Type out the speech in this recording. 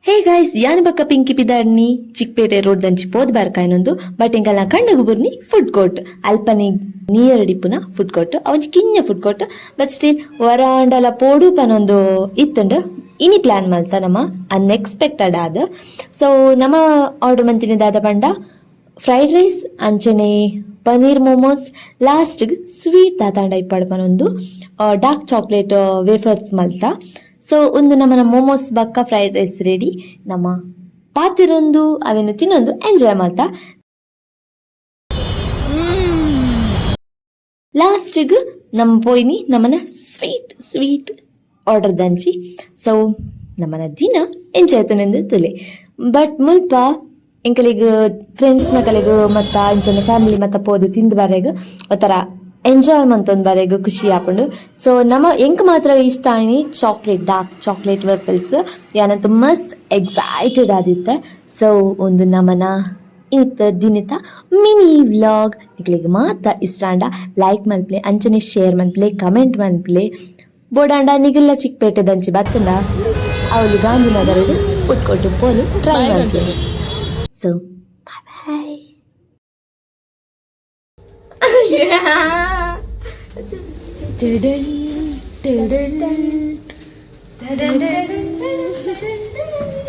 ಹೇ guys, ಯಾನ್ ಬಕ್ಕ ಪಿಂಕಿ ಪಿದಾಡ್ನಿ ಚಿಕ್ಕಪೇಟೆ ರೋಡ್ ದಂಚಿ ಪೋದ್ ಬರ್ಕಾಯ್ನೊಂದು. ಬಟ್ ಎಂಕಲ್ನ ಕಣ್ಣಗ್ ಬುರ್ನಿ ಫುಡ್ ಕೋರ್ಟ್. ಅಲ್ಪನೆ ನಿಯರ್ ಇಪ್ಪುನ ಫುಡ್ ಕೋರ್ಟ್. ಅವಂಜಿ ಕಿನ್ಯ ಫುಡ್ ಕೋರ್ಟ್, ಬಟ್ ಸ್ಟಿಲ್ ವರಾಂಡಲ ಪೋಡು ಪನೊಂದು ಇತ್ತುಂಡು. ಇನಿ ಪ್ಲಾನ್ ಮಲ್ತ ನಮ ಅನ್ಎಕ್ಸ್ಪೆಕ್ಟೆಡ್ ಆದ್. ಸೊ ನಮ ಆರ್ಡರ್ ಮಂತಿನಿ ದಾದ ಪಂಡ ಫ್ರೈಡ್ ರೈಸ್ ಅಂಚನೆ ಪನೀರ್ ಮೋಮೋಸ್, ಲಾಸ್ಟ್ ಸ್ವೀಟ್ ದಾದಾಂಡ ಇಪ್ಪಡ್ ಪನೊಂದು ಡಾರ್ಕ್ ಚಾಕ್ಲೇಟ್ ವೇಫರ್ಸ್ ಮಲ್ತ. ಸೊ ಒಂದು ನಮ್ಮನ ಮೋಮೋಸ್ ಬಕ್ಕ ಫ್ರೈಡ್ ರೈಸ್ ರೆಡಿ. ನಮ್ಮ ಪಾತಿರೊಂದು ಅವೆನ್ ತಿನ್ನೊಂದು ಎಂಜಾಯ್ ಮಲ್ತ. ಲಾಸ್ಟ್ಗ್ ನಮ್ಮ ಪೋಯಿನಿ ನಮ್ಮನ ಸ್ವೀಟ್ ಸ್ವೀಟ್ ಆರ್ಡರ್ ದಂಚಿ. ಸೊ ನಮ್ಮನ ದಿನ ಎಂಜಾಯ್ ಆತನೆಂದು ತುಲೆ. ಬಟ್ ಮುಲ್ಪ ಎಂಕಲಿಗ್ ಫ್ರೆಂಡ್ಸ್ ನಕಲಿಗ್ ಮತ್ತ ಇಂಚನೆ ಫ್ಯಾಮಿಲಿ ಮತ್ತ ಪೋದು ತಿಂದು ಬರೆಗ್ ಒಂಥರ ಎಂಜಾಯ್ ಮಂತೊಂದು ಬರೆಗ್ ಖುಷಿ ಆಪುಂಡು. ಸೊ ನಮ ಎಂಕ್ ಮಾತ್ರ ಇಷ್ಟ ಆಯ್ನಿ ಚಾಕ್ಲೇಟ್, ಡಾರ್ಕ್ ಚಾಕ್ಲೇಟ್ ವೇಫಲ್ಸ್. ಯಾನಂತೂ ಮಸ್ತ್ ಎಕ್ಸೈಟೆಡ್ ಆದಿತ್ತೆ. ಸೊ ಒಂದು ನಮನ ಇತ್ತ ದಿನತ ಮಿನಿ ವ್ಲಾಗ್. ನಿಕ್ಲೆಗ್ ಮಾತ ಇಷ್ಟ ಆಂಡ ಲೈಕ್ ಮಲ್ಪ್ಲೆ, ಅಂಚನೆ ಶೇರ್ ಮನ್ಪ್ಲೆ, ಕಮೆಂಟ್ ಮನ್ಪ್ಲೆ. ಬೋಡಾಂಡ ನಿಗಲ್ಲ ಚಿಕ್ಕಪೇಟೆ ದಂಚಿ ಬತ್ತಂಡ ಅವಲಿ ಗಾಂಧಿನಗರಡ್ ಫುಡ್ ಕೋರ್ಟ್ ಪೋಲೆ, ಟ್ರೈ ಮನ್ಪ್ಲೆ. So bye bye. Tudun, tudun, tudun, tudun.